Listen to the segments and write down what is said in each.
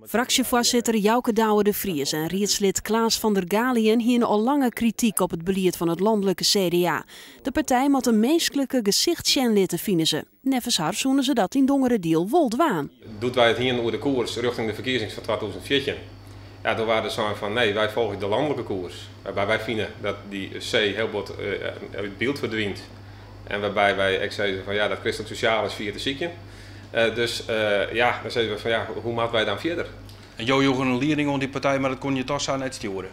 Fraksjefoarsitter Jouke Douwe de Vries en riedslid Klaas van der Galiën hiene al langer krityk op it belied fan it lanlike CDA. De partij moat in minsklike gesicht sjen litte, fine se. Neffens har soene se dat yn Dongeradiel wol dwaan. Doe't wy it hiene oer de koers rjochting de ferkiezings fan 2014, ja, doe waard der sein fan nee, wy folgje de lanlike koers. Wêrby wy fine dat dy C hiel bot út byld ferdwynt. En wêrby wy ek sizze fan ja, dat kristlik sosjaal is fier te sykjen. Dus ja, dan sizze we fan ja, hoe moatte wy dan fierder? En jo joegen in lieding oan dy partij, mar dat koene je toch sa net stjoere?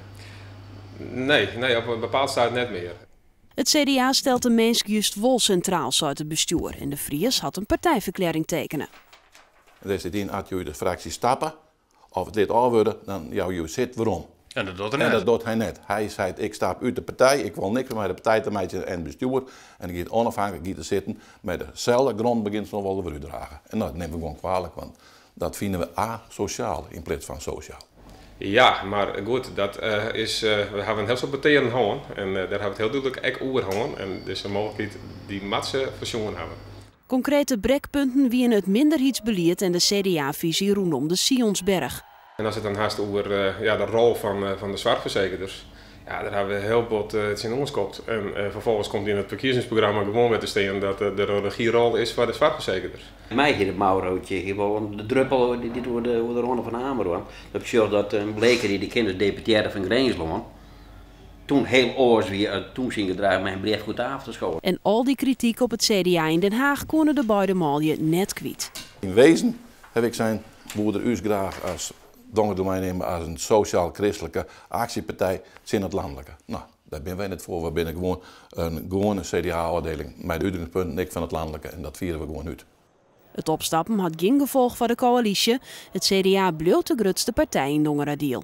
Nee, nee, op in bepaald stuit net mear. It CDA stelt de minsk just wol sintraal, seit it bestjoer. En De Vries hat in partijferklearring tekene. Dêr sit yn, as jo út de fraksje stappe of it lid ôfwurde, dan jouwe jo sit werom. En dat docht er En net. dat docht hy net. Hy seit, ik stap út de partij, ik wol niks mear mei de partij te meitsjen en it bestjoer. En hy giet onafhankelijk giet er sitten mei deselde grondbeginselen wol er wer útdrage. En dat nimme we gewoan kwalik, want dat fine we asosjaal yn pleats fan sosjaal. Ja, mar goed, dat is, we hawwe in hiel soad petearen hân en dêr hawwe we it hiel dúdlik ek oer hân. En dizze mooglikheid dy moat se foarsjoen hawwe. Konkrete brekpunten wiene it minderheidsbelied en de CDA-fisy rûnom de Sionsberg. En as it dan hast oer ja, de rol fan de soarchfersekerders, ja, dêr hawwe we hiel bot tsjin oanskopt. En ferfolgens komt yn it ferkiezingsprogramma gewoan wer te stean dat der in regyrol is foar de soarchfersekerders. My hie it Maurootje hie wol in de druppel dy't oer de oer de râne fan de amer rûn. Dat ik sjoch dat in Bleker die de kind deputearre fan Grinslân toen heel oars wie as toen syn gedrach mei in briefke oer tafel te skowen. En al dy krityk op it CDA yn Den Haach koene de beide manlju net kwyt. Yn wezen haw ik sein, woe er ús graach as Dongeradiel meinimme as in sosjaal-kristlike aksjepartij tsjin it lanlike. No, dêr binne wy net foar. Wy binne gewoan in gewoane CDA-ôfdieling mei de útgongspunten ek fan it lanlike en dat fiere we gewoan út. It opstappen hat gjin gefolch foar de koälysje. It CDA bliuwt de grutste partij yn Dongeradiel.